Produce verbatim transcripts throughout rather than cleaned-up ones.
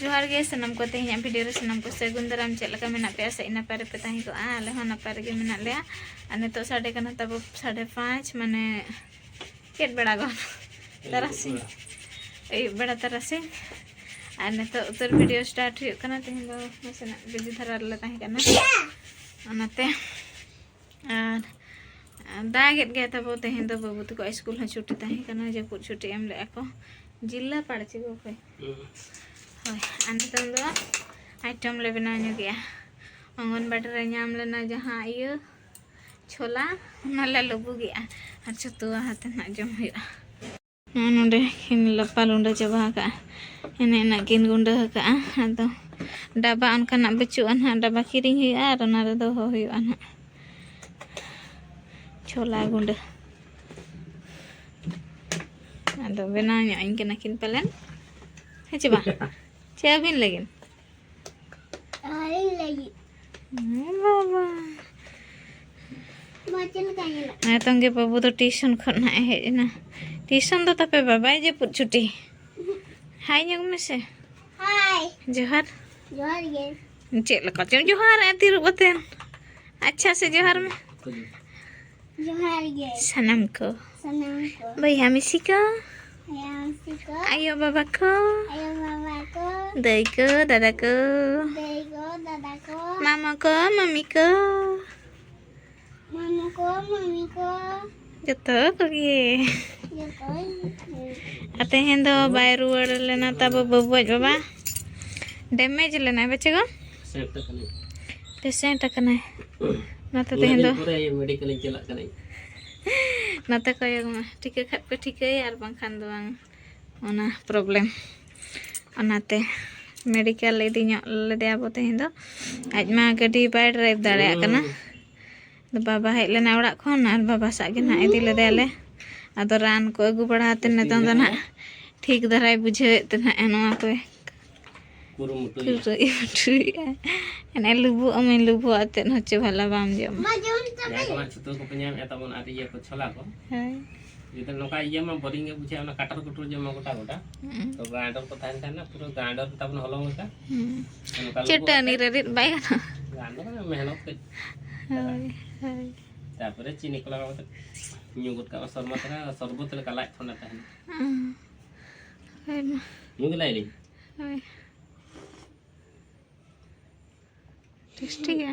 ᱡᱚᱦᱟᱨ ᱜᱮ ᱥᱟᱱᱟᱢ ᱠᱚ, ᱛᱮᱦᱮᱧᱟᱜ ᱵᱷᱤᱰᱤᱭᱳ ᱨᱮ ᱥᱟᱱᱟᱢ ᱠᱚ ᱥᱟᱹᱜᱩᱱ ᱫᱟᱨᱟᱢ᱾ ᱪᱮᱫ ᱞᱮᱠᱟ ᱢᱮᱱᱟᱜ ᱯᱮᱭᱟ? ᱥᱮ ᱱᱟᱯᱟᱭ ᱨᱮᱯᱮ ᱛᱟᱦᱮᱸ ᱠᱚᱜᱼᱟ? ᱟᱞᱮ ᱦᱚᱸ ᱱᱟᱯᱟᱭ ᱨᱮᱜᱮ ᱢᱮᱱᱟᱜ ᱞᱮᱭᱟ᱾ ᱟᱨ ᱱᱤᱛᱚᱜ ᱥᱟᱰᱮ ᱠᱟᱱᱟ ᱛᱟᱵᱚ ᱥᱟᱲᱮ ᱯᱟᱸᱪ, ᱢᱟᱱᱮ ᱪᱮᱫ ᱵᱮᱲᱟ ᱜᱚᱫ? ᱛᱟᱨᱟᱥᱤᱧ, ᱟᱹᱭᱩᱵ ᱵᱮᱲᱟ ᱛᱟᱨᱟᱥᱤᱧ᱾ ᱟᱨ ᱱᱤᱛᱚᱜ ᱩᱛᱟᱹᱨ ᱵᱷᱤᱰᱤᱭᱳ ᱥᱴᱟᱨᱴ ᱦᱩᱭᱩᱜ ᱠᱟᱱᱟ᱾ ᱛᱮᱦᱮᱧ ᱫᱚ ᱱᱟᱥᱮᱱᱟᱜ ᱵᱤᱡᱤ ᱫᱷᱟᱨᱟ ᱨᱮᱞᱮ ᱛᱟᱦᱮᱸ ᱠᱟᱱᱟ, ᱚᱱᱟᱛᱮ᱾ ᱟᱨ ᱫᱟᱜᱮᱫ ᱜᱮᱭᱟ ᱛᱟᱵᱚ᱾ ᱛᱮᱦᱮᱧ ᱫᱚ ᱵᱟᱹᱵᱩ ᱛᱟᱠᱚ ᱥᱠᱩᱞ ᱦᱚᱸ ᱪᱷᱩᱴᱤ ᱛᱟᱦᱮᱸ ᱠᱟᱱᱟ, ᱡᱟᱹᱯᱩᱫ ᱪᱷᱩᱴᱤ ᱮᱢ ᱞᱮᱫᱼᱟ ᱠᱚ᱾ ᱡᱤᱞᱞᱟ ᱯᱟᱲᱪᱤ ᱠᱚ ᱠᱷᱚᱡ᱾ ᱦᱳᱭ, ᱟᱨ ᱱᱤᱛᱚᱝ ᱫᱚ ᱟᱭᱴᱮᱢ ᱞᱮ ᱵᱮᱱᱟᱣ ᱧᱚᱜᱮᱜᱼᱟ᱾ ᱚᱝᱜᱚᱱᱵᱟᱲᱤ ᱨᱮ ᱧᱟᱢ ᱞᱮᱱᱟ ᱡᱟᱦᱟᱸ ᱤᱭᱟᱹ ᱪᱷᱳᱞᱟ, ᱚᱱᱟ ᱞᱮ ᱞᱩᱵᱩᱜᱮᱜᱼᱟ ᱟᱨ ᱪᱷᱟᱹᱛᱩᱣᱟ ᱟᱛᱮ ᱱᱟᱜ ᱡᱚᱢ ᱦᱩᱭᱩᱜᱼᱟ᱾ ᱱᱚᱜᱼᱚ ᱱᱚᱰᱮ ᱠᱤᱱ ᱞᱟᱯᱟ ᱞᱩᱸᱰᱟᱹ ᱪᱟᱵᱟ ᱟᱠᱟᱜᱼᱟ, ᱮᱱᱮ ᱮᱱᱟᱜ ᱠᱤᱱ ᱜᱩᱸᱰᱟᱹ ᱟᱠᱟᱜᱼᱟ᱾ ᱟᱫᱚ ᱰᱟᱵᱟ ᱚᱱᱠᱟᱱᱟᱜ ᱵᱟᱹᱪᱩᱜᱼᱟ ᱱᱟᱦᱟᱜ, ᱰᱟᱵᱟ ᱠᱤᱨᱤᱧ ᱦᱩᱭᱩᱜᱼᱟ ᱟᱨ ᱚᱱᱟ ᱨᱮ ᱫᱚᱦᱚ ᱦᱩᱭᱩᱜᱼᱟ ᱱᱟᱦᱟᱜ᱾ ᱪᱷᱳᱞᱟ ᱜᱩᱸᱰᱟᱹ᱾ ᱟᱫᱚ ᱵᱮᱱᱟᱣ ᱧᱚᱜ ᱟᱹᱧ ᱠᱟᱱᱟ ᱠᱤᱱ ᱯᱟᱞᱮᱱ, ᱦᱮᱸ ᱪᱮ ᱵᱟᱝ? ᱪᱮ ᱟᱹᱵᱤᱱ ᱞᱟᱹᱜᱤᱫ? ᱟᱹᱞᱤᱧ ᱞᱟᱹᱜᱤᱫ᱾ ᱦᱮᱸ ᱵᱟᱵᱟ᱾ ᱢᱟ, ᱪᱮᱫ ᱞᱮᱠᱟ ᱧᱮᱞᱚᱜ? ᱱᱤᱛᱚᱝ ᱜᱮ ᱵᱟᱹᱵᱩ ᱫᱚ ᱴᱤᱭᱩᱥᱚᱱ ᱠᱷᱚᱱ ᱱᱟᱦᱟᱜ ᱮ ᱦᱮᱡ ᱮᱱᱟ᱾ ᱴᱤᱭᱩᱥᱚᱱ ᱫᱚ ᱛᱟᱯᱮ ᱵᱟᱵᱟᱭ ᱡᱟᱹᱯᱩᱫ ᱪᱷᱩᱴᱤ? ᱦᱟᱭ ᱧᱚᱜ ᱢᱮᱥᱮ᱾ ᱦᱟᱭ᱾ ᱡᱚᱦᱟᱨ᱾ ᱡᱚᱦᱟᱨ ᱜᱮ᱾ ᱪᱮᱫ ᱞᱮᱠᱟ ᱪᱚᱢ ᱡᱚᱦᱟᱨᱮᱜᱼᱟ ᱛᱤᱨᱩᱵ ᱠᱟᱛᱮ? ᱟᱪᱪᱷᱟ ᱥᱮ ᱡᱚᱦᱟᱨ ᱢᱮ᱾ ᱡᱚᱦᱟᱨ ᱜᱮ᱾ ᱥᱟᱱᱟᱢ ᱠᱚ᱾ ᱥᱟᱱᱟᱢ ᱠᱚ᱾ ᱵᱚᱭᱦᱟ ᱢᱤᱥᱤ ᱠᱚ᱾ ᱵᱚᱭᱦᱟ ᱢᱤᱥᱤ ᱠᱚ᱾ ᱟᱭᱳ ᱵᱟᱵᱟ ᱠᱚ᱾ ᱟᱭᱳ ᱵᱟᱵᱟ ᱠᱚ᱾ ᱫᱟᱹᱭ ᱠᱚ, ᱫᱟᱫᱟ ᱠᱚ᱾ ᱫᱟᱹᱭ ᱠᱚ, ᱫᱟᱫᱟ ᱠᱚ᱾ ᱢᱟᱢᱟ ᱠᱚ, ᱢᱟᱢᱤ ᱠᱚ᱾ ᱢᱟᱢᱟ ᱠᱚ, ᱢᱟᱢᱤ ᱠᱚ᱾ ᱡᱚᱛᱚ ᱠᱚᱜᱮ᱾ ᱡᱚᱛᱚ ᱜᱮ᱾ ᱟᱨ ᱛᱮᱦᱮᱧ ᱫᱚ ᱵᱟᱭ ᱨᱩᱣᱟᱹᱲ ᱞᱮᱱᱟ ᱛᱟᱵᱚ ᱵᱟᱹᱵᱩ ᱟᱡ ᱵᱟᱵᱟ᱾ ᱰᱮᱢᱮᱡᱽ ᱞᱮᱱᱟᱭ ᱵᱟᱪᱮ ᱜᱚ? ᱯᱮᱥᱮᱱᱴ ᱟᱠᱟᱱᱟᱭ᱾ ᱯᱮᱥᱮᱱᱴ ᱟᱠᱟᱱᱟᱭ᱾ ᱚᱱᱟᱛᱮ ᱩᱱᱟᱹᱜ ᱛᱮᱦᱮᱧ ᱫᱤᱱ ᱫᱚ ᱯᱚᱨᱮ ᱢᱮᱰᱤᱠᱮᱞ ᱤᱧ ᱪᱟᱞᱟᱜ ᱠᱟᱱᱟ᱾ ᱱᱚᱛᱮ ᱠᱚᱭᱚᱜ ᱢᱮ, ᱴᱷᱤᱠᱟᱹ ᱠᱷᱟᱡ ᱯᱮ ᱴᱷᱤᱠᱟᱹᱭᱟ ᱟᱨ ᱵᱟᱝᱠᱷᱟᱱ ᱫᱚ ᱵᱟᱝ, ᱚᱱᱟ ᱯᱨᱚᱵᱞᱮᱢ᱾ ᱚᱱᱟᱛᱮ ᱢᱮᱰᱤᱠᱮᱞ ᱤᱫᱤ ᱧᱚᱜ ᱞᱮᱫᱮᱭᱟ ᱵᱚ ᱛᱮᱦᱮᱧ ᱫᱚ᱾ ᱟᱡ ᱢᱟ ᱜᱟᱹᱰᱤ ᱵᱟᱭ ᱰᱨᱟᱭᱤᱵᱷ ᱫᱟᱲᱮᱭᱟᱜ ᱠᱟᱱᱟ᱾ ᱦᱩᱸ᱾ ᱟᱫᱚ ᱵᱟᱵᱟ ᱦᱮᱡ ᱞᱮᱱᱟ ᱚᱲᱟᱜ ᱠᱷᱚᱱ ᱟᱨ ᱵᱟᱵᱟ ᱥᱟᱜ ᱜᱮ ᱱᱟᱦᱟᱜ ᱤᱫᱤ ᱞᱮᱫᱮᱭᱟᱞᱮ᱾ ᱟᱫᱚ ᱨᱟᱱ ᱠᱚ ᱟᱹᱜᱩ ᱵᱟᱲᱟ ᱠᱟᱛᱮ ᱱᱤᱛᱚᱝ ᱫᱚ ᱱᱟᱦᱟᱜ ᱴᱷᱤᱠ ᱫᱷᱟᱨᱟᱭ ᱵᱩᱡᱷᱟᱹᱣᱮᱫ ᱛᱮ ᱱᱟᱦᱟᱜ ᱱᱚᱣᱟ ᱠᱚᱭ ᱠᱩᱨᱩᱢᱩᱴᱩᱭᱟ᱾ ᱠᱩᱨᱩᱢᱩᱴᱩᱭᱮᱫᱼᱟ᱾ ᱮᱱᱮ ᱞᱩᱵᱩᱜ ᱟᱹᱢᱟᱹᱧ, ᱞᱩᱵᱩᱜ ᱟᱛᱮᱫ ᱦᱚᱸ ᱪᱮᱫ ᱵᱷᱟᱞᱟ ᱵᱟᱢ ᱡᱚᱢᱟ᱾ ᱢᱟ, ᱡᱚᱢ ᱪᱟᱵᱟᱭ᱾ ᱡᱟᱦᱟᱸᱭ ᱠᱚ ᱱᱟᱜ ᱪᱷᱩᱛᱩ ᱠᱚᱯᱮ ᱧᱟᱢᱮᱫᱼᱟ ᱛᱟᱵᱚᱱ ᱟᱨ ᱤᱭᱟᱹ ᱠᱚ, ᱪᱷᱳᱞᱟ ᱠᱚ᱾ ᱦᱳᱭ᱾ ᱡᱩᱫᱤ ᱱᱚᱝᱠᱟ ᱤᱭᱟᱹ ᱢᱟ ᱵᱳᱨᱤᱝ ᱜᱮ ᱵᱩᱡᱷᱟᱹᱜᱼᱟ, ᱚᱱᱟ ᱠᱟᱴᱟᱨ ᱠᱩᱴᱩᱨ ᱡᱚᱢ ᱢᱟ ᱜᱚᱴᱟ ᱜᱚᱴᱟ᱾ ᱦᱩᱸ᱾ ᱛᱚ ᱜᱨᱟᱭᱱᱰᱟᱨ ᱠᱚ ᱛᱟᱦᱮᱱ ᱠᱷᱟᱱ ᱱᱟ ᱯᱩᱨᱟᱹ ᱜᱨᱟᱭᱱᱰᱟᱨ ᱛᱟᱵᱚᱱ ᱦᱚᱞᱚᱝ ᱞᱮᱠᱟ᱾ ᱦᱩᱸ᱾ ᱚᱱᱠᱟ ᱞᱩᱵᱩᱜ ᱪᱟᱹᱴᱟᱹᱱᱤ ᱟᱛᱮ ᱨᱮ ᱨᱤᱫ ᱵᱟᱭ ᱜᱟᱱᱚᱜᱼᱟ᱾ ᱜᱨᱟᱭᱱᱰᱟᱨ ᱨᱮ ᱢᱮᱦᱱᱚᱛ ᱠᱟᱹᱡ᱾ ᱦᱳᱭ, ᱦᱳᱭ᱾ ᱛᱟᱨᱯᱚᱨᱮ ᱪᱤᱱᱤ ᱠᱚ ᱞᱟᱜᱟᱣ ᱠᱟᱛᱮ ᱧᱩ ᱜᱚᱫ ᱠᱟᱜ ᱢᱟ, ᱥᱚᱨᱢᱟ ᱫᱷᱟᱨᱟ ᱥᱚᱨᱵᱚᱛ ᱞᱮᱠᱟ ᱞᱟᱡ ᱴᱷᱚᱱᱰᱟ ᱛᱟᱦᱮᱱᱟ᱾ ᱦᱩᱸ᱾ ᱦᱳᱭ ᱢᱟ᱾ ᱧᱩ ᱜᱮ ᱞᱟᱭ ᱞᱤᱧ᱾ ᱦᱳᱭ᱾ ᱴᱮᱥᱴᱤ ᱜᱮ᱾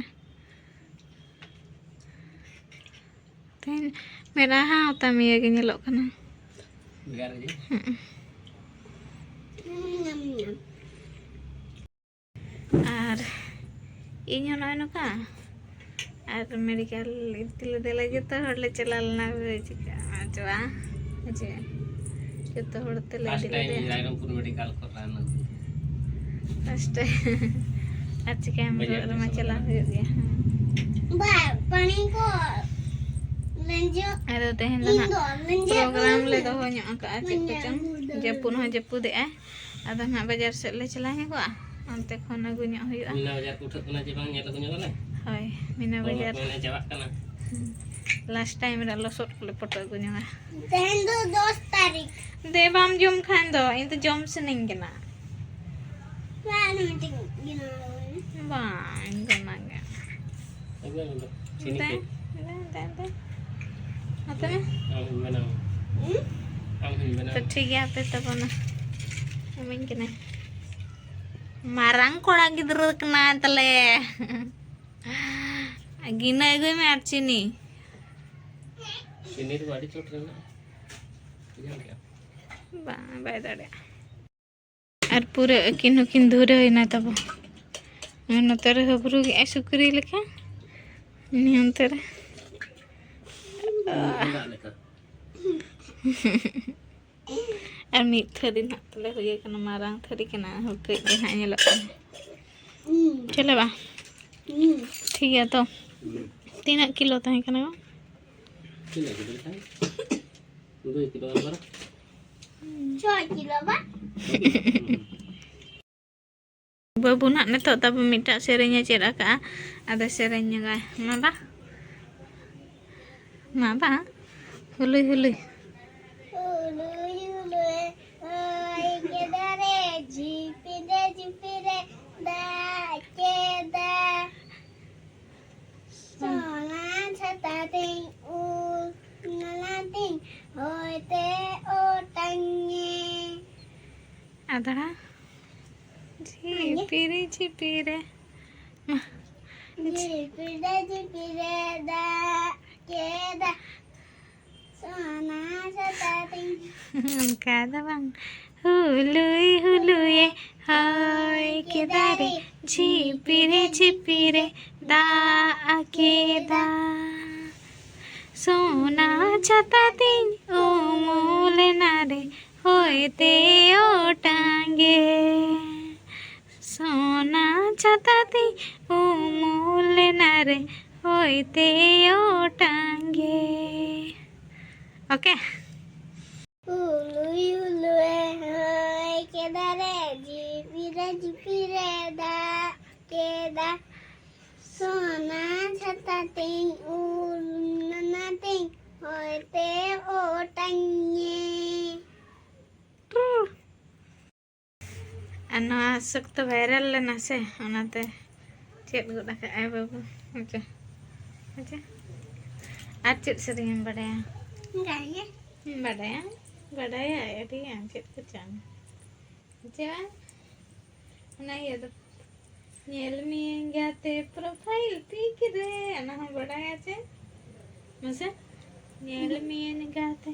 ᱛᱮᱦᱮᱧ ᱢᱮᱫ ᱦᱟᱸ ᱦᱚᱛᱟᱢ ᱤᱭᱟᱹ ᱜᱮ ᱧᱮᱞᱚᱜ ᱠᱟᱱᱟ᱾ ᱵᱷᱮᱜᱟᱨ ᱜᱮ᱾ ᱦᱩᱸ᱾ ᱟᱨ ᱤᱧ ᱦᱚᱸ ᱱᱚᱜᱼᱚᱭ ᱱᱚᱝᱠᱟ᱾ ᱟᱨ ᱢᱮᱰᱤᱠᱮᱞ ᱤᱫᱤ ᱞᱮᱫᱮᱭᱟᱞᱮ, ᱡᱚᱛᱚ ᱦᱚᱲ ᱞᱮ ᱪᱟᱞᱟᱣ ᱞᱮᱱᱟ, ᱪᱤᱠᱟᱹ ᱪᱚ ᱵᱟᱝ ᱦᱮᱸ ᱪᱮ? ᱡᱚᱛᱚ ᱦᱚᱲ ᱛᱮᱞᱮ ᱯᱷᱟᱥᱴ ᱤᱫᱤ ᱴᱟᱭᱤᱢ ᱞᱮᱫᱮᱭᱟ᱾ ᱨᱟᱭᱨᱚᱝᱯᱩᱨ ᱢᱮᱰᱤᱠᱮᱞ ᱠᱚ ᱨᱟᱱ ᱟᱹᱜᱩ᱾ First time. ᱟᱨ ᱪᱤᱠᱟᱹᱭᱟᱢ, ᱵᱟᱡᱟᱨ ᱨᱩᱣᱟᱹᱜ ᱨᱮᱢᱟ ᱫᱤᱥᱚᱢ ᱪᱟᱞᱟᱣ ᱨᱮ᱾ ᱦᱩᱭᱩᱜ ᱜᱮᱭᱟ᱾ ᱦᱮᱸ᱾ ᱵᱟ, ᱯᱟᱱᱤ ᱠᱚ ᱞᱮᱸᱡᱚ-, ᱟᱫᱚ ᱛᱮᱦᱮᱧ ᱫᱚ ᱤᱧ ᱱᱟᱜ ᱫᱚ ᱞᱮᱸᱡᱚ-, ᱯᱨᱳᱜᱨᱟᱢ ᱞᱮ ᱫᱚᱦᱚ ᱧᱚᱜ ᱟᱠᱟᱫᱼᱟ, ᱪᱮᱫ ᱞᱮᱸᱡᱚ-, ᱠᱚᱪᱚᱝ᱾ ᱞᱮᱸᱡᱚ-, ᱡᱟᱹᱯᱩᱫ ᱦᱚᱸ ᱡᱟᱹᱯᱩᱫᱮᱜᱼᱟᱭ᱾ ᱟᱫᱚ ᱱᱟᱜ ᱵᱟᱡᱟᱨ ᱥᱮᱫ ᱞᱮ ᱪᱟᱞᱟᱣ ᱧᱚᱜᱚᱜᱼᱟ, ᱚᱱᱛᱮ ᱠᱷᱚᱱ ᱟᱹᱜᱩ ᱧᱚᱜ ᱦᱩᱭᱩᱜᱼᱟ᱾ ᱢᱤᱱᱟ ᱵᱟᱡᱟᱨ ᱠᱚ ᱩᱴᱷᱟᱹᱜ ᱠᱟᱱᱟ ᱡᱮ ᱵᱟᱝ, ᱧᱮᱞ ᱟᱹᱜᱩ ᱧᱚᱜ ᱟᱞᱮ? ᱦᱳᱭ, ᱢᱤᱱᱟ ᱦᱚᱲ ᱵᱟᱡᱟᱨ᱾ ᱢᱟᱠᱚ ᱢᱮᱱᱟ ᱪᱟᱵᱟᱜ ᱠᱟᱱᱟ᱾ ᱦᱩᱸ᱾ ᱞᱟᱥᱴ ᱴᱟᱭᱤᱢ ᱨᱮ ᱞᱚᱥᱚᱫ ᱠᱚᱞᱮ ᱯᱚᱴᱚ ᱟᱹᱜᱩ ᱧᱚᱜᱟ᱾ ᱛᱮᱦᱮᱧ ᱫᱚ ᱫᱚᱥ ᱛᱟᱹᱨᱤᱠᱷ᱾ ᱫᱮ, ᱵᱟᱢ ᱡᱚᱢ ᱠᱷᱟᱱ ᱫᱚ, ᱤᱧ ᱫᱚ ᱡᱚᱢ ᱥᱟᱱᱟᱧ ᱠᱟᱱᱟ᱾ ᱵᱟᱝ, ᱤᱧ ᱫᱚ ᱚᱱᱟᱜᱮ᱾ ᱟᱹᱜᱩᱭ ᱢᱮ ᱫᱚ᱾ ᱪᱤᱱᱤ ᱫᱮ, ᱠᱮᱠ᱾ ᱫᱮ, ᱫᱮ, ᱫᱮ᱾ ᱦᱟᱛᱟᱣ ᱢᱮ᱾ ᱟᱢ ᱦᱚᱸᱧ ᱵᱮᱱᱟᱣᱟ᱾ ᱦᱩᱸ? ᱟᱢ ᱦᱚᱸᱧ ᱵᱮᱱᱟᱣᱟ᱾ ᱛᱚ ᱴᱷᱤᱠ ᱜᱮᱭᱟ, ᱟᱯᱮ ᱛᱟᱵᱚᱱᱟ᱾ ᱤᱢᱟᱹᱧ ᱠᱟᱱᱟᱭ᱾ ᱢᱟᱨᱟᱝ ᱠᱚᱲᱟ ᱜᱤᱫᱽᱨᱟᱹ ᱠᱟᱱᱟᱭ ᱛᱟᱞᱮ᱾ ᱜᱤᱱᱟᱹ ᱟᱹᱜᱩᱭ ᱢᱮ ᱟᱨ ᱪᱤᱱᱤ᱾ ᱪᱤᱱᱤ ᱫᱚ ᱟᱹᱰᱤ ᱪᱚᱴ ᱨᱮ ᱢᱮᱱᱟᱜᱼᱟ᱾ ᱵᱩᱡᱷᱟᱹᱣ ᱠᱮᱜᱼᱟ? ᱵᱟᱝ, ᱵᱟᱭ ᱫᱟᱲᱮᱭᱟᱜᱼᱟ᱾ ᱟᱨ ᱯᱩᱨᱟᱹ ᱟᱹᱠᱤᱱ ᱦᱚᱸᱠᱤᱱ ᱫᱷᱩᱨᱟᱹᱣ ᱮᱱᱟ ᱛᱟᱵᱚ᱾ ᱱᱩᱭ ᱱᱚᱛᱮ ᱨᱮ ᱦᱟᱹᱵᱨᱩ ᱠᱮᱜᱼᱟᱭ ᱥᱩᱠᱨᱤ ᱞᱮᱠᱟ, ᱩᱱᱤ ᱚᱱᱛᱮ ᱨᱮ᱾ ᱜᱮᱸᱫᱟᱜ ᱞᱮᱠᱟ᱾ ᱟᱨ ᱢᱤᱫ ᱛᱷᱟᱹᱨᱤ ᱱᱟᱦᱟᱜ ᱛᱟᱞᱮ ᱦᱩᱭ ᱟᱠᱟᱱᱟ, ᱢᱟᱨᱟᱝ ᱛᱷᱟᱹᱨᱤ ᱠᱟᱱᱟ, ᱠᱟᱹᱡ ᱜᱮ ᱱᱟᱦᱟᱜ ᱧᱮᱞᱚᱜ ᱠᱟᱱᱟ᱾ ᱪᱚᱞᱮ ᱵᱟ? ᱴᱷᱤᱠ ᱜᱮᱭᱟ ᱛᱚ᱾ ᱛᱤᱱᱟᱹᱜ ᱠᱤᱞᱳ ᱛᱟᱦᱮᱸ ᱠᱟᱱᱟ ᱜᱚ? ᱛᱤᱱᱟᱹᱜ ᱠᱤᱞᱳ ᱛᱟᱦᱮᱸ? ᱫᱩᱭ ᱠᱤᱞᱳ ᱟᱨ ᱵᱟᱨᱚ᱾ ᱪᱷᱚᱭ ᱠᱤᱞᱳ ᱵᱟ? ᱵᱟᱹᱵᱩ ᱱᱟᱦᱟᱜ ᱱᱤᱛᱚᱜ ᱛᱟᱵᱚ ᱢᱤᱫᱴᱟᱜ ᱥᱮᱨᱮᱧᱮ ᱪᱮᱫ ᱟᱠᱟᱫᱼᱟ, ᱟᱫᱚ ᱥᱮᱨᱮᱧ ᱧᱚᱜᱟᱭ᱾ ᱢᱟ ᱵᱟ, ᱢᱟ ᱵᱟ, ᱦᱩᱞᱩᱭ ᱦᱩᱞᱩᱭ᱾ ᱛᱮ ᱚᱴᱟᱝ ᱮ᱾ ᱟᱫᱽᱲᱟ ᱡᱷᱤᱯᱤᱨ ᱡᱷᱤᱯᱤᱨ ᱮ᱾ ᱢᱟ᱾ ᱡᱷᱤᱯᱤᱨ ᱡᱷᱤᱯᱤᱨ ᱮ ᱫᱟᱜ ᱠᱮᱫᱟ, ᱥᱚᱱᱟ ᱥᱟᱛᱟᱛᱤᱧ᱾ ᱚᱱᱠᱟ ᱫᱚ ᱵᱟᱝ᱾ ᱦᱩᱞᱩᱭ ᱦᱩᱞᱩᱭᱮ ᱦᱚᱭ ᱠᱮᱫᱟ ᱨᱮ, ᱡᱷᱤᱯᱤᱨ ᱡᱷᱤᱯᱤᱨ ᱮ ᱫᱟᱜ ᱠᱮᱫᱟ᱾ ᱥᱚᱱᱟ ᱪᱷᱟᱛᱟ ᱛᱤᱧ ᱩᱢᱩᱞ ᱮᱱᱟ ᱨᱮ, ᱦᱚᱭ ᱛᱮ ᱚᱴᱟᱝ ᱮ᱾ ᱥᱚᱱᱟ ᱪᱷᱟᱛᱟ ᱛᱤᱧ ᱩᱢᱩᱞ ᱮᱱᱟ ᱨᱮ, ᱦᱚᱭ ᱛᱮ ᱚᱴᱟᱝ ᱮ᱾ ᱳᱠᱮ? ᱦᱩᱞᱩᱭ ᱦᱩᱞᱩᱭᱮ ᱦᱚᱭ ᱠᱮᱫᱟ ᱨᱮ, ᱡᱷᱤᱯᱤᱨ ᱡᱷᱤᱯᱤᱨ ᱮ ᱫᱟᱜ ᱠᱮᱫᱟ᱾ ᱥᱚᱱᱟ ᱪᱷᱟᱛᱟ ᱛᱤᱧ ᱩᱞ ᱱᱟᱱᱟ ᱛᱤᱧ, ᱦᱚᱭ ᱛᱮ ᱚᱴᱟᱝ ᱮ᱾ ᱟᱨ ᱱᱚᱣᱟ ᱥᱚᱠᱛᱚ ᱵᱷᱟᱭᱨᱟᱞ ᱞᱮᱱᱟ ᱥᱮ, ᱚᱱᱟᱛᱮ ᱪᱮᱫ ᱜᱚᱫ ᱟᱠᱟᱫᱼᱟᱭ ᱵᱟᱹᱵᱩ᱾ ᱦᱮᱸᱪᱮ? ᱦᱮᱸᱪᱮ? ᱟᱨ ᱪᱮᱫ ᱥᱮᱨᱮᱧ ᱮᱢ ᱵᱟᱰᱟᱭᱟ? ᱵᱟᱰᱟᱭᱟ? ᱵᱟᱰᱟᱭᱟ ᱟᱹᱰᱤ ᱜᱟᱱ ᱪᱮᱫ ᱠᱚᱪᱚᱝ᱾ ᱦᱮᱸᱪᱮ ᱵᱟᱝ? ᱚᱱᱟ ᱤᱭᱟᱹ ᱫᱚ, ᱧᱮᱞ ᱢᱤᱭᱟᱹᱧ ᱜᱟᱛᱮ profile pic ᱨᱮ, ᱚᱱᱟ ᱦᱚᱸ ᱵᱟᱰᱟᱭᱟ ᱪᱮ? ᱢᱟᱥᱮ, ᱧᱮᱞ ᱢᱤᱭᱟᱹᱧ ᱜᱟᱛᱮ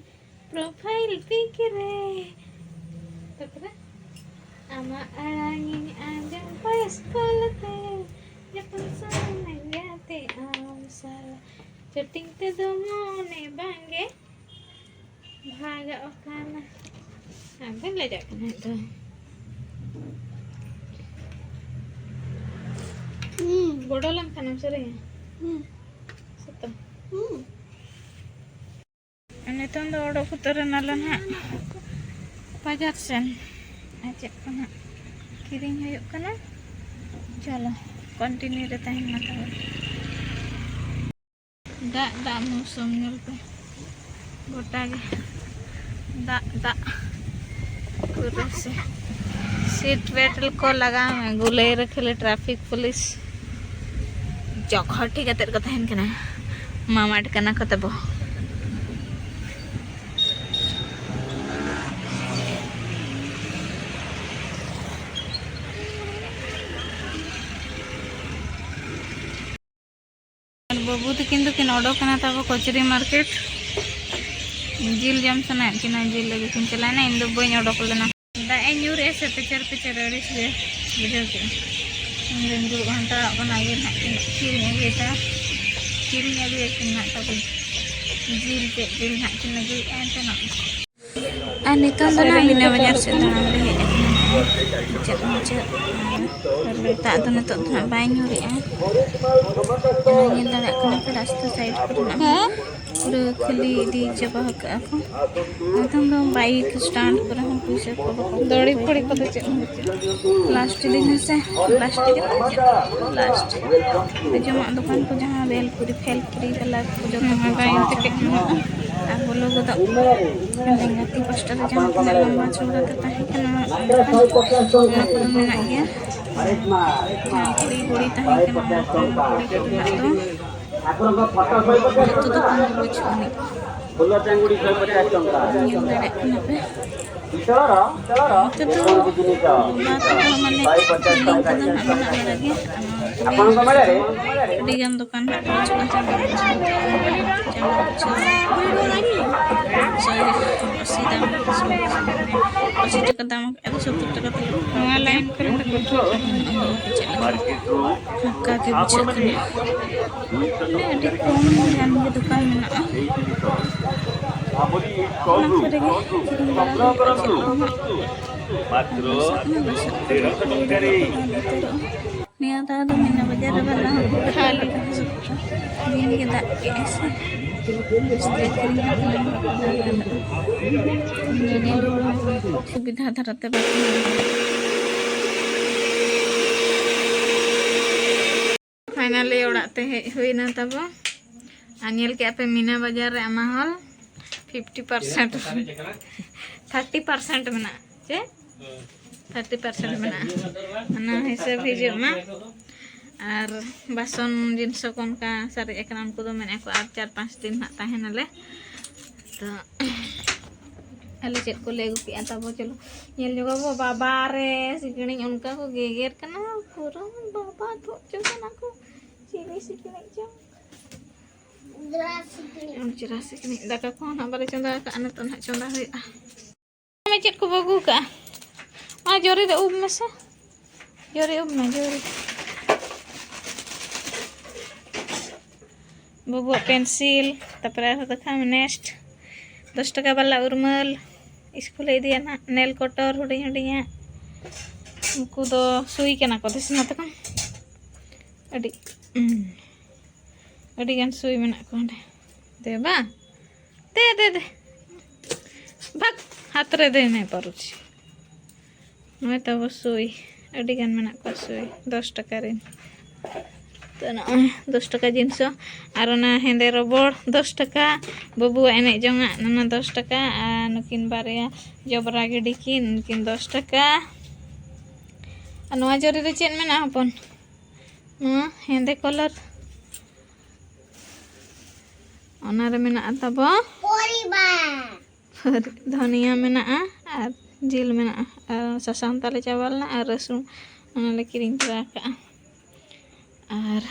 profile pic ᱨᱮ᱾ ᱛᱟᱯᱚᱨᱮ, ᱟᱢᱟᱜ ᱟᱲᱟᱝ ᱤᱧ ᱟᱸᱡᱚᱢ voice call ᱛᱮ, ᱡᱚᱛᱚᱱ ᱥᱟᱱᱟᱧ ᱜᱟᱛᱮ ᱟᱢ ᱥᱟᱞᱟᱜ, chatting ᱛᱮᱫᱚ ᱢᱚᱱᱮ ᱵᱟᱝᱜᱮ ᱵᱷᱟᱜᱟᱜ ᱠᱟᱱᱟ᱾ ᱟᱫᱚ ᱞᱟᱡᱟᱜ ᱠᱟᱱᱟ ᱱᱤᱛᱚᱜ᱾ ᱦᱩᱸ᱾ ᱵᱚᱰᱚ ᱞᱮᱱᱠᱷᱟᱱᱮᱢ ᱥᱮᱨᱮᱧᱟ? ᱦᱩᱸ᱾ ᱥᱮᱛᱚ? ᱦᱩᱸ᱾ ᱱᱤᱛᱚᱝ ᱫᱚ ᱚᱰᱚᱠ ᱩᱛᱟᱹᱨ ᱮᱱᱟᱞᱮ ᱱᱟᱦᱟᱜ ᱵᱟᱡᱟᱨ ᱥᱮᱱ᱾ ᱟᱨ ᱪᱮᱫ ᱠᱚ ᱱᱟᱦᱟᱜ ᱠᱤᱨᱤᱧ ᱦᱩᱭᱩᱜ ᱠᱟᱱᱟ᱾ ᱪᱚᱞᱚ, continue ᱨᱮ ᱛᱟᱦᱮᱱ ᱢᱟ ᱛᱚᱵᱮ᱾ ᱫᱟᱜ, ᱫᱟᱜ ᱢᱳᱥᱩᱢ ᱧᱮᱞ ᱯᱮ, ᱜᱚᱴᱟ ᱜᱮ ᱫᱟᱜ, ᱫᱟᱜ ᱯᱩᱨᱟᱹ ᱥᱮ᱾ seat belt ᱠᱚ ᱞᱟᱜᱟᱣ ᱢᱮ, ᱜᱩᱞᱟᱹᱭ ᱨᱮ ᱠᱷᱟᱹᱞᱤ traffic police ᱡᱚᱜᱷᱚᱴᱤ ᱠᱟᱛᱮᱫ ᱠᱚ ᱛᱟᱦᱮᱱ ᱠᱟᱱᱟ, ᱢᱟᱢᱟᱴ ᱠᱟᱱᱟ ᱠᱚ ᱛᱟᱵᱚ᱾ ᱵᱟᱹᱵᱩ ᱛᱟᱹᱠᱤᱱ ᱫᱚᱠᱤᱱ ᱚᱰᱚᱠ ᱮᱱᱟ ᱛᱟᱵᱚ ᱠᱚᱪᱟᱹᱨᱤ ᱢᱟᱨᱠᱮᱴ᱾ ᱡᱤᱞ ᱡᱚᱢ ᱥᱟᱱᱟᱭᱮᱫ ᱠᱤᱱᱟ, ᱡᱤᱞ ᱟᱹᱜᱩ ᱠᱤᱱ ᱪᱟᱞᱟᱣᱮᱱᱟ, ᱤᱧ ᱫᱚ ᱵᱟᱹᱧ ᱚᱰᱚᱠ ᱞᱮᱱᱟ᱾ ᱫᱟᱜ ᱮ ᱧᱩᱨᱮᱜᱼᱟ ᱥᱮ ᱯᱮᱪᱮᱨ ᱯᱮᱪᱮᱨ ᱟᱹᱲᱤᱥ ᱜᱮ ᱵᱩᱡᱷᱟᱹᱣ ᱠᱮᱫᱼᱟ᱾ ᱤᱧ ᱫᱩᱧ ᱫᱩᱲᱩᱵ ᱦᱟᱛᱟᱲᱚᱜ ᱠᱟᱱᱟ, ᱤᱭᱟᱹ ᱱᱟᱦᱟᱜ ᱠᱤᱱ ᱠᱤᱨᱤᱧ ᱟᱹᱜᱩᱭᱮᱫᱟ, ᱠᱤᱨᱤᱧ ᱟᱹᱜᱩᱭᱟᱠᱤᱱ ᱱᱟᱦᱟᱜ ᱛᱟᱵᱚ ᱡᱤᱞ ᱪᱮᱫ ᱡᱤᱞ ᱱᱟᱦᱟᱜ ᱠᱤᱱ ᱟᱹᱜᱩᱭᱮᱫᱼᱟ ᱮᱱᱛᱮ ᱱᱟᱜ᱾ ᱟᱨ ᱱᱤᱛᱚᱝ ᱫᱚ ᱱᱟᱦᱟᱜ ᱢᱤᱱᱟ ᱵᱟᱡᱟᱨ ᱥᱮᱫ ᱫᱟᱬᱟᱱ ᱞᱮ ᱦᱮᱡ ᱟᱠᱟᱱᱟ᱾ ᱢᱩᱪᱟᱹᱫ ᱢᱩᱪᱟᱹᱫ ᱫᱟᱜ ᱫᱚ ᱱᱤᱛᱚᱜ ᱫᱚ ᱱᱟᱦᱟᱜ ᱵᱟᱭ ᱧᱩᱨᱮᱜᱼᱟ᱾ ᱟᱨ ᱧᱮᱞ ᱫᱟᱲᱮᱭᱟᱜ ᱠᱟᱱᱟ ᱯᱮ ᱨᱟᱥᱛᱟ ᱥᱟᱭᱤᱰ ᱠᱚᱨᱮᱱᱟᱜ ᱦᱚᱸ ᱯᱩᱨᱟᱹ ᱠᱷᱟᱹᱞᱤ ᱤᱫᱤ ᱪᱟᱵᱟ ᱟᱠᱟᱫᱼᱟ ᱠᱚ᱾ ᱱᱤᱛᱚᱝ ᱫᱚ ᱵᱟᱭᱤᱠ ᱥᱴᱟᱱᱰ ᱠᱚᱨᱮ ᱦᱚᱸ ᱯᱩᱭᱥᱟᱹ ᱠᱚ ᱵᱟᱠᱚ ᱫᱚᱲᱤ ᱯᱷᱚᱲᱤ ᱠᱚᱫᱚ ᱪᱮᱫ ᱦᱚᱸ ᱵᱟᱹᱪᱩᱜᱼᱟ᱾ ᱞᱟᱥᱴ ᱫᱤᱱ ᱦᱮᱸ ᱥᱮ, ᱞᱟᱥᱴ ᱫᱤᱱ ᱫᱚ ᱪᱮᱫ? ᱞᱟᱥᱴ ᱡᱚᱢᱟᱜ ᱫᱚᱠᱟᱱ ᱠᱚ ᱡᱟᱦᱟᱸ ᱵᱷᱮᱞ ᱯᱩᱨᱤ ᱯᱷᱮᱞ ᱯᱩᱨᱤ ᱛᱟᱞᱟ ᱠᱚ ᱡᱚᱛᱚ ᱦᱮᱸ ᱠᱚ ᱵᱟᱭ ᱪᱟᱵᱟ ᱮᱱᱛᱮ ᱠᱟᱜᱼᱟ᱾ ᱠᱟᱹᱡ ᱧᱚᱜ᱾ ᱟᱨ ᱵᱚᱞᱚ ᱜᱚᱫᱚᱜ ᱢᱟᱱᱮ ᱜᱟᱛᱮ ᱯᱟᱥᱴᱟ ᱨᱮ ᱡᱟᱦᱟᱸ ᱛᱤᱱᱟᱹᱜ ᱞᱟᱢᱵᱟ ᱪᱚᱣᱲᱟ ᱛᱮ ᱛᱟᱦᱮᱸ ᱠᱟᱱᱟ, ᱚᱱᱟ ᱠᱚᱫᱚ ᱢᱮᱱᱟᱜ ᱜᱮᱭᱟ᱾ ᱡᱟᱦᱟᱸ ᱠᱩᱲᱤ ᱜᱷᱩᱲᱤ ᱛᱟᱦᱮᱸ ᱠᱟᱱᱟ, ᱚᱱᱟ ᱠᱚ ᱢᱮᱱᱟᱜ ᱫᱚ᱾ ᱡᱚᱛᱚ ᱫᱚᱠᱟᱱ ᱫᱚ ᱵᱟᱹᱪᱩᱜ ᱟᱹᱱᱤᱡ᱾ ᱧᱮᱞ ᱫᱟᱲᱮᱭᱟᱜ ᱠᱟᱱᱟ ᱯᱮ᱾ ᱱᱚᱛᱮ ᱫᱚ ᱵᱟᱵᱟ ᱛᱟᱠᱚ ᱢᱟᱱᱮ ᱠᱤᱨᱤᱧ ᱠᱚᱫᱚ ᱱᱟᱜ ᱢᱮᱱᱟᱜ ᱵᱟᱲᱟ ᱜᱮ᱾ ᱟᱹᱰᱤ ᱜᱟᱱ ᱫᱚᱠᱟᱱ ᱱᱟᱜ ᱠᱚ ᱵᱟᱹᱪᱩᱜᱼᱟ᱾ ᱟᱹᱥᱤ ᱫᱟᱢ, ᱟᱹᱥᱤ ᱴᱟᱠᱟ ᱫᱟᱢ ᱟᱠᱟᱫ ᱫᱚ ᱥᱚᱛᱛᱚᱨ ᱴᱟᱠᱟ ᱛᱮᱞᱮ ᱱᱚᱣᱟ ᱞᱟᱭᱤᱱ ᱠᱚᱨᱮ ᱫᱚ ᱪᱮᱫ ᱞᱮᱠᱟ ᱯᱷᱟᱸᱠᱟ ᱜᱮ ᱵᱩᱡᱷᱟᱹᱜ ᱠᱟᱱᱟ᱾ ᱢᱟᱱᱮ ᱟᱹᱰᱤ ᱠᱚᱢ ᱜᱟᱱ ᱜᱮ ᱫᱚᱠᱟᱱ ᱢᱮᱱᱟᱜᱼᱟ᱾ ᱚᱱᱟ ᱠᱚᱨᱮ ᱜᱮ ᱠᱤᱨᱤᱧ ᱵᱟᱲᱟ ᱦᱩᱭᱩᱜᱼᱟ ᱪᱮᱫ ᱠᱚ ᱦᱟᱸᱜ᱾ ᱟᱨ ᱞᱚᱥᱚᱫ ᱢᱟ ᱞᱚᱥᱚᱫ ᱠᱚᱨᱮ ᱜᱮ ᱵᱟᱝ ᱩᱛᱟᱹᱨᱚᱜᱼᱟ᱾ ᱱᱤᱭᱟᱹ ᱫᱷᱟᱣ ᱫᱚ ᱢᱤᱱᱟ ᱵᱟᱡᱟᱨ ᱨᱮ ᱵᱟᱝ ᱠᱷᱟᱹᱞᱤ ᱫᱤᱱ ᱜᱮ ᱫᱟᱜ ᱠᱮᱜᱼᱟᱭ ᱥᱮ᱾ ᱵᱮᱥᱛᱮ ᱟᱹᱠᱷᱨᱤᱧ ᱦᱚᱸ ᱵᱟᱝ ᱜᱟᱱᱚᱜᱼᱟ᱾ ᱜᱟᱹᱰᱤ ᱜᱷᱚᱲᱟ ᱥᱩᱵᱤᱫᱷᱟ ᱫᱷᱟᱨᱟ ᱛᱮ ᱵᱟᱠᱚ ᱧᱟᱢᱟ᱾ ᱯᱷᱟᱭᱱᱟᱞᱤ ᱚᱲᱟᱜ ᱛᱮ ᱦᱮᱡ ᱦᱩᱭᱱᱟ ᱛᱟᱵᱚ᱾ ᱟᱨ ᱧᱮᱞ ᱠᱮᱜᱼᱟ ᱯᱮ ᱢᱤᱱᱟ ᱵᱟᱡᱟᱨ ᱨᱮ ᱟᱢᱟ hall fifty percent, thirty percent ᱢᱮᱱᱟᱜᱼᱟ, ᱪᱮ? ᱛᱷᱟᱨᱴᱤ ᱯᱟᱨᱥᱮᱱᱴ ᱢᱮᱱᱟᱜᱼᱟ᱾ ᱚᱱᱟ ᱦᱤᱥᱟᱹᱵ ᱦᱤᱡᱩᱜ ᱢᱟ᱾ ᱟᱨ ᱵᱟᱥᱚᱱ ᱡᱤᱱᱤᱥ ᱠᱚ ᱚᱱᱠᱟ ᱥᱟᱨᱮᱡ ᱟᱠᱟᱱᱟ, ᱩᱱᱠᱩ ᱫᱚ ᱢᱮᱱᱮᱫ ᱠᱚ ᱟᱨ ᱪᱟᱨ ᱯᱟᱸᱪ ᱫᱤᱱ ᱦᱟᱸᱜ ᱛᱟᱦᱮᱱᱟᱞᱮ᱾ ᱛᱚ ᱟᱞᱮ ᱪᱮᱫ ᱠᱚᱞᱮ ᱟᱹᱜᱩ ᱠᱮᱜᱼᱟ ᱛᱟᱵᱚ, ᱪᱚᱞᱚ ᱧᱮᱞ ᱧᱚᱜᱟᱵᱚ᱾ ᱵᱟᱵᱟ ᱨᱮ ᱥᱤᱠᱲᱤᱡ ᱚᱱᱠᱟ ᱠᱚ ᱜᱮᱜᱮᱨ ᱠᱟᱱᱟ, ᱯᱩᱨᱟᱹ ᱵᱟᱵᱟ ᱛᱷᱚᱜ ᱪᱚ ᱠᱟᱱᱟ ᱠᱚ, ᱪᱤᱞᱤ ᱥᱤᱠᱲᱤᱡ ᱪᱚ᱾ ᱡᱚᱢ ᱪᱮᱦᱨᱟ ᱥᱤᱠᱲᱤᱡ᱾ ᱫᱟᱠᱟ ᱠᱚᱦᱚᱸ ᱱᱟᱦᱟᱜ ᱵᱟᱞᱮ ᱪᱚᱸᱫᱟ ᱟᱠᱟᱫᱼᱟ, ᱱᱤᱛᱚᱜ ᱱᱟᱦᱟᱜ ᱪᱚᱸᱫᱟ ᱦᱩᱭᱩᱜᱼᱟ᱾ ᱪᱮᱫ ᱠᱚ ᱵᱟᱹᱜᱩ ᱠᱟᱜᱼᱟ? ᱢᱟ ᱡᱚᱨᱤ ᱨᱮ ᱩᱵ ᱢᱮᱥᱮ, ᱡᱚᱨᱤ ᱩᱵ ᱢᱮ, ᱡᱚᱨᱤ᱾ ᱵᱟᱹᱵᱩᱣᱟᱜ ᱯᱮᱱᱥᱤᱞ, ᱛᱟᱨᱯᱚᱨᱮ ᱟᱨᱦᱚᱸ ᱫᱮᱠᱷᱟᱣ ᱢᱮ ᱱᱮᱠᱥᱴ᱾ ᱫᱚᱥ ᱴᱟᱠᱟ ᱵᱟᱞᱟ ᱩᱨᱢᱟᱹᱞ, ᱤᱥᱠᱩᱞᱮ ᱤᱫᱤᱭᱟ ᱱᱟᱦᱟᱜ᱾ ᱱᱮᱞ ᱠᱚᱴᱚᱨ ᱦᱩᱰᱤᱧ ᱦᱩᱰᱤᱧᱟᱜ, ᱩᱱᱠᱩ ᱫᱚ ᱥᱩᱭ ᱠᱟᱱᱟ ᱠᱚ, ᱫᱤᱥᱟᱹ ᱛᱟᱠᱚ ᱟᱹᱰᱤ, ᱩᱸ, ᱟᱹᱰᱤ ᱜᱟᱱ ᱥᱩᱭ ᱢᱮᱱᱟᱜ ᱠᱚᱣᱟ ᱚᱸᱰᱮ᱾ ᱫᱮ ᱵᱟᱝ, ᱫᱮ, ᱫᱮ, ᱫᱮ᱾ ᱵᱷᱟᱜᱽ, ᱦᱟᱛ ᱨᱮ ᱫᱮ ᱢᱮ ᱯᱟᱹᱨᱩᱪ᱾ ᱱᱚᱜᱼᱚᱭ ᱛᱟᱵᱚ ᱥᱩᱭ, ᱟᱹᱰᱤ ᱜᱟᱱ ᱢᱮᱱᱟᱜ ᱠᱚᱣᱟ ᱥᱩᱭ, ᱫᱚᱥ ᱴᱟᱠᱟ ᱨᱮᱱ᱾ ᱛᱚ ᱱᱚᱜᱼᱚᱭ ᱫᱚᱥ ᱴᱟᱠᱟ ᱡᱤᱱᱤᱥ ᱦᱚᱸ᱾ ᱟᱨ ᱚᱱᱟ ᱦᱮᱸᱫᱮ ᱨᱚᱵᱚᱲ, ᱫᱚᱥ ᱴᱟᱠᱟ᱾ ᱵᱟᱹᱵᱩᱣᱟᱜ ᱮᱱᱮᱡ ᱡᱚᱝᱟᱜ, ᱚᱱᱟ ᱫᱚᱥ ᱴᱟᱠᱟ᱾ ᱟᱨ ᱱᱩᱠᱤᱱ ᱵᱟᱨᱭᱟ ᱡᱚᱵᱽᱨᱟ ᱜᱤᱰᱤ ᱠᱤᱱ, ᱩᱱᱠᱤᱱ ᱫᱚᱥ ᱴᱟᱠᱟ᱾ ᱟᱨ ᱱᱚᱣᱟ ᱡᱚᱨᱤ ᱨᱮ ᱪᱮᱫ ᱢᱮᱱᱟᱜᱼᱟ ᱦᱚᱯᱚᱱ? ᱱᱚᱣᱟ ᱦᱮᱸᱫᱮ ᱠᱟᱞᱟᱨ᱾ ᱚᱱᱟᱨᱮ ᱢᱮᱱᱟᱜᱼᱟ ᱛᱟᱵᱚ ᱯᱚᱨᱤᱵᱟᱨ᱾ ᱫᱷᱚᱱᱤᱭᱟ ᱢᱮᱱᱟᱜᱼᱟ ᱟᱨ ᱡᱤᱞ ᱢᱮᱱᱟᱜᱼᱟ ᱟᱨ ᱥᱟᱥᱟᱝ ᱛᱟᱞᱮ ᱪᱟᱵᱟ ᱞᱮᱱᱟ ᱟᱨ ᱨᱟᱹᱥᱩᱱ, ᱚᱱᱟᱞᱮ ᱠᱤᱨᱤᱧ ᱛᱚᱨᱟ ᱟᱠᱟᱜᱼᱟ᱾ ᱟᱨ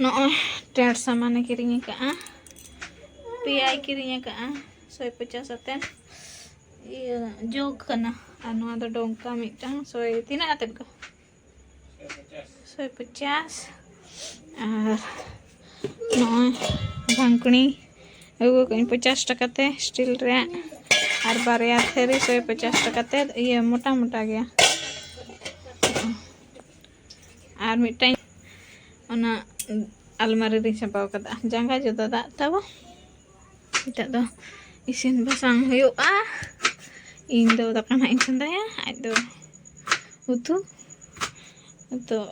ᱱᱚᱜᱼᱚᱭ ᱴᱮᱸᱴ ᱥᱟᱢᱟᱱᱮ ᱠᱤᱨᱤᱧ ᱟᱠᱟᱜᱼᱟ, ᱯᱮᱭᱟᱭ ᱠᱤᱨᱤᱧ ᱟᱠᱟᱜᱼᱟ, ᱥᱚᱭ ᱯᱚᱪᱟᱥ ᱟᱛᱮ᱾ ᱤᱭᱟᱹ ᱡᱚᱜᱽ ᱠᱟᱱᱟ᱾ ᱟᱨ ᱱᱚᱣᱟ ᱫᱚ ᱰᱚᱝᱠᱟ ᱢᱤᱫᱴᱟᱝ, ᱥᱚᱭ ᱛᱤᱱᱟᱹᱜ ᱟᱛᱮᱫ ᱠᱚ? ᱥᱚᱭ ᱯᱚᱪᱟᱥ᱾ ᱟᱨ ᱱᱚᱜᱼᱚᱭ ᱵᱷᱟᱝᱠᱩᱲᱤ ᱟᱹᱜᱩ ᱠᱟᱜ ᱟᱹᱧ ᱯᱚᱪᱟᱥ ᱴᱟᱠᱟ ᱛᱮ, ᱥᱴᱤᱞ ᱨᱮᱭᱟᱜ᱾ ᱟᱨ ᱵᱟᱨᱭᱟ ᱛᱷᱟᱹᱨᱤ ᱥᱚᱭ ᱯᱚᱪᱟᱥ ᱴᱟᱠᱟ ᱛᱮ, ᱤᱭᱟᱹ ᱢᱚᱴᱟ ᱢᱚᱴᱟ ᱜᱮᱭᱟ᱾ ᱟᱨ ᱢᱤᱫᱴᱟᱝ ᱚᱱᱟ ᱟᱞᱢᱟᱨᱤ ᱨᱤᱧ ᱥᱟᱸᱵᱟᱣ ᱠᱟᱫᱟ, ᱡᱟᱸᱜᱟ ᱡᱚᱫᱟ ᱫᱟᱜ ᱛᱟᱵᱚ᱾ ᱱᱤᱛᱚᱜ ᱫᱚ ᱤᱥᱤᱱ ᱵᱟᱥᱟᱝ ᱦᱩᱭᱩᱜᱼᱟ᱾ ᱤᱧ ᱫᱚ ᱫᱟᱠᱟ ᱱᱟᱦᱟᱜ ᱤᱧ ᱪᱚᱸᱫᱟᱭᱟ, ᱟᱡ ᱫᱚ ᱩᱛᱩ᱾ ᱱᱤᱛᱚᱜ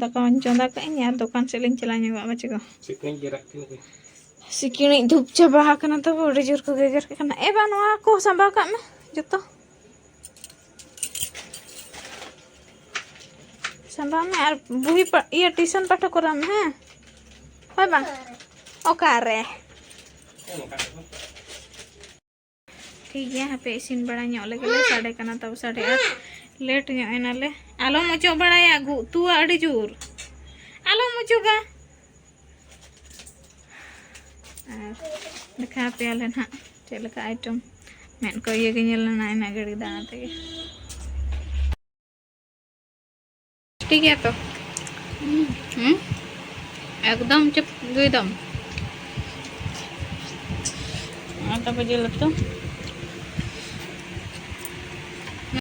ᱫᱟᱠᱟ ᱢᱟᱧ ᱪᱚᱸᱫᱟ ᱠᱟᱜ ᱟᱹᱧ ᱟᱨ ᱫᱚᱠᱟᱱ ᱥᱮᱫ ᱞᱤᱧ ᱪᱟᱞᱟᱣ ᱧᱚᱜᱚᱜᱼᱟ, ᱵᱟᱪᱮ ᱜᱚ? ᱥᱤᱠᱲᱤᱡ ᱜᱮᱨᱟᱜ ᱠᱟᱱᱟ ᱠᱚ᱾ ᱥᱤᱠᱲᱤᱡ ᱫᱷᱩᱯ ᱪᱟᱵᱟ ᱟᱠᱟᱱᱟ ᱛᱟᱵᱚ, ᱟᱹᱰᱤ ᱡᱳᱨ ᱠᱚ ᱜᱮᱜᱮᱨ ᱠᱟᱱᱟ᱾ ᱮ ᱵᱟ, ᱱᱚᱣᱟ ᱠᱚ ᱥᱟᱸᱵᱟᱣ ᱠᱟᱜ ᱢᱮ ᱡᱚᱛᱚ᱾ ᱥᱟᱸᱵᱟᱣ ᱢᱮ ᱟᱨ ᱵᱩᱦᱤ ᱯᱟ-, ᱤᱭᱟᱹ, ᱴᱤᱭᱩᱥᱚᱱ ᱯᱟᱴᱷᱚ ᱠᱚᱨᱟᱣ ᱢᱮ, ᱦᱮᱸ? ᱦᱳᱭ ᱵᱟᱝ? ᱚᱠᱟᱨᱮ? ᱴᱷᱤᱠ ᱜᱮᱭᱟ, ᱦᱟᱯᱮ ᱤᱥᱤᱱ ᱵᱟᱲᱟ ᱧᱚᱜ ᱞᱮᱜᱮ ᱞᱮ, ᱥᱟᱰᱮ ᱠᱟᱱᱟ ᱛᱟᱵᱚ ᱥᱟᱰᱮ ᱟᱴ, ᱞᱮᱴ ᱧᱚᱜ ᱮᱱᱟᱞᱮ᱾ ᱟᱞᱚᱢ ᱚᱪᱚᱜ ᱵᱟᱲᱟᱭᱟ, ᱜᱩ-, ᱩᱛᱩᱣᱟ ᱟᱹᱰᱤ ᱡᱳᱨ᱾ ᱟᱞᱚᱢ ᱚᱪᱚᱜᱟ᱾ ᱟᱨ ᱫᱮᱠᱷᱟᱣ ᱟᱯᱮᱭᱟᱞᱮ ᱱᱟᱦᱟᱜ ᱪᱮᱫ ᱞᱮᱠᱟ ᱟᱭᱴᱮᱢ᱾ ᱢᱮᱫ ᱠᱚ ᱤᱭᱟᱹ ᱜᱮ ᱧᱮᱞ ᱞᱮᱱᱟ ᱤᱱᱟᱹᱜ ᱜᱷᱟᱹᱲᱤᱡ ᱫᱟᱬᱟ ᱛᱮᱜᱮ᱾ ᱴᱷᱤᱠ ᱜᱮᱭᱟ ᱛᱚ? ᱦᱩᱸ? ᱮᱠᱫᱚᱢ ᱪᱩᱯ ᱜᱮ ᱫᱚᱢ᱾ ᱟᱨ ᱛᱟᱯᱚᱨ ᱡᱤᱞ ᱩᱛᱩ᱾